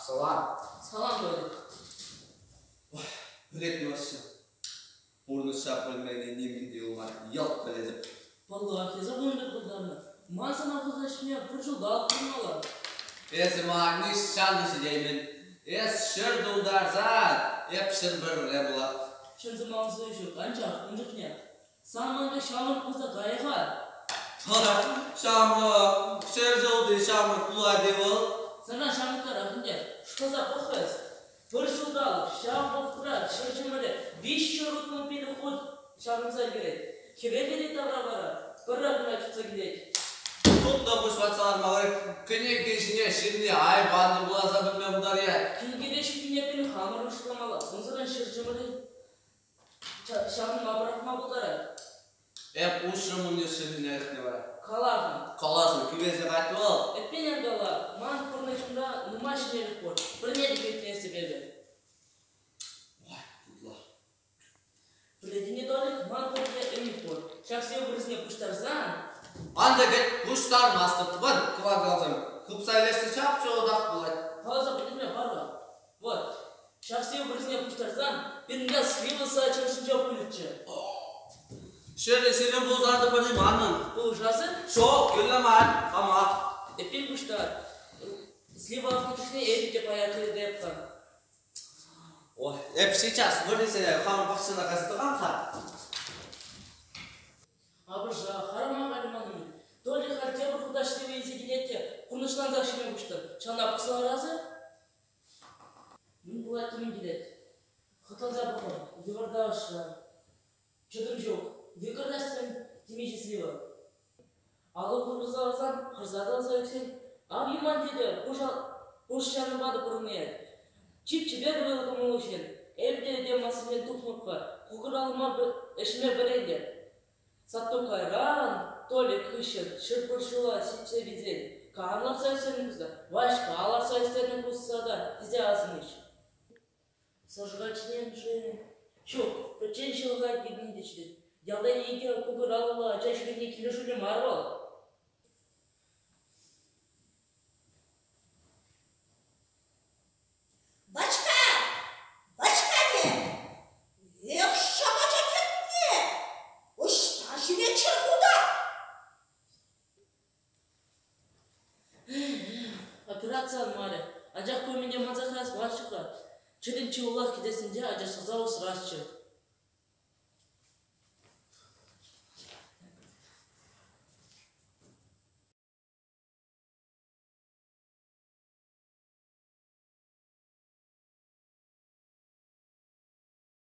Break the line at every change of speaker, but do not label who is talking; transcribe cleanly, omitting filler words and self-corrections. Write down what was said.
Салам.
Салам, Толик.
Пӗлетне ваҫҫа. Пурнӑҫра пӗлменни нимӗн те юлман, йӑлт пӗлетӗп.
Паллах, эсӗ кун пек пултарнӑ. Ман сана хуса ӗҫме пӗр ҫулталӑк пурӑнмалла.
Эсӗ мана нихҫан та ҫитеймӗн. Эс ҫӗр тултарсан, эп 101-ре пулап.
Чӑн сӑмахӑм суя ҫук, анчах ун чухне сан ман пек ҫамрӑк пулса кайӗ-ха.
Тата ҫамрӑк, ҫӗр ҫулти ҫамрӑк пулать-и вӑл?
Сана ҫамрӑктарах ӗнтӗ. Шутласа пӑх-ха эс. Пӗр ҫулталӑк ҫав вӑхӑтра ҫӗр чӑмӑрӗ 365 хут ҫаврӑнса кӗрет. Хӗвел йӗри тавра вара пӗрре кӑна чупса килет.
Тут та пуҫ ватса лармалли кӗнеке ҫине ҫынни айванлӑ вуласа пӗлме пултарать.
Кӗнекере ҫуккине пирӗн хамӑрӑн шутламалла. Унсӑрӑн ҫӗр чӑмӑрӗ ҫаврӑнма пӑрахма пултарать.
Эп уҫрӑм ун ҫыннине ӗҫне вара.
Каларӑм.
Каласӑн кӳренсе кайрӗ вӑл.
Эппин ан кала, ман пурнӑҫӑмра нумай ҫӗнӗлӗх пур. Пӗрне те кӗтместӗп эпӗ.
Ой, тутлӑ.
Пӗлетӗн-и, Толик, ман пӗрре ӗмӗт пур. Ҫаксен вырӑсне пуҫтарсан...
Ан та кӗт, пуҫтармастӑп, тӑван кӑвакалсем. Хыпса илесси ҫап-ҫутах пулать.
Каласа пӗтерме пар-ха. Вот, ҫаксен вырӑсне пуҫтарсан, пирӗнпе слива сачӗ ӑшӗнче пулӗччӗ.
Ҫӗрӗ сирӗн пулсан та пӗри манӑн.
Пулӑшасӑр?
Ҫук, кирлӗ мар, хамах.
Эппин пуҫтар. Слива акнӑ чухне эпӗ те пая кӗретӗп-ха.
Ой, эп сейчас вырӑнсене хамӑр пахчана кайса тӑрам-ха.
Апӑрша, харама кайрӗ ман ӗмӗт. Толя халь тепӗр хутаҫ слива илсе килет те курнӑҫлансах ҫиме пуҫлать. Ҫавна пӑхса ларас-и? Мӗн пулать темен килет. Хӑтланса пӑхӑр, йывӑрта ӑшра. Чӑтӑм ҫук, йӑкӑртаҫсем темиҫе слива. Алӑ пурӑнса ларсан, хӑрса тӑрса ӳксен, ав Юман тете пуш ҫанӑпа та пурӑнаять. Чип-чипер вӑйлӑ кӑмӑллӑ ҫын. Эп те этем массинчен тухмӑп-ха, кукӑралма ӗҫме вӗрентӗп. Сатту кайран, Толик хыҫҫӑн ҫӗр ҫула ҫитсе вилсен, кам лартса ӳстернӗ кусса, Ваҫка лартса ӳстернӗ кусса та тесе асӑнӗҫ. Сӑршӑкачсемшӗн ҫук, пӗччен ҫылӑха кӗни те ҫитет. Ялта икӗ кукӑр алӑллӑ ача ҫӳрени килӗшӳллӗ мар вӑл.
Бачка! Бачка те! Эх, ҫак ача кӗртне! Ӑҫта ҫӳрет-ши хута?
Операци ӑнмарӗ, анчах ку ӗмӗте манса каяс марччӗ-ха. Чӗрин чи улах кӗтесӗнче ачашласа усрасчӗ.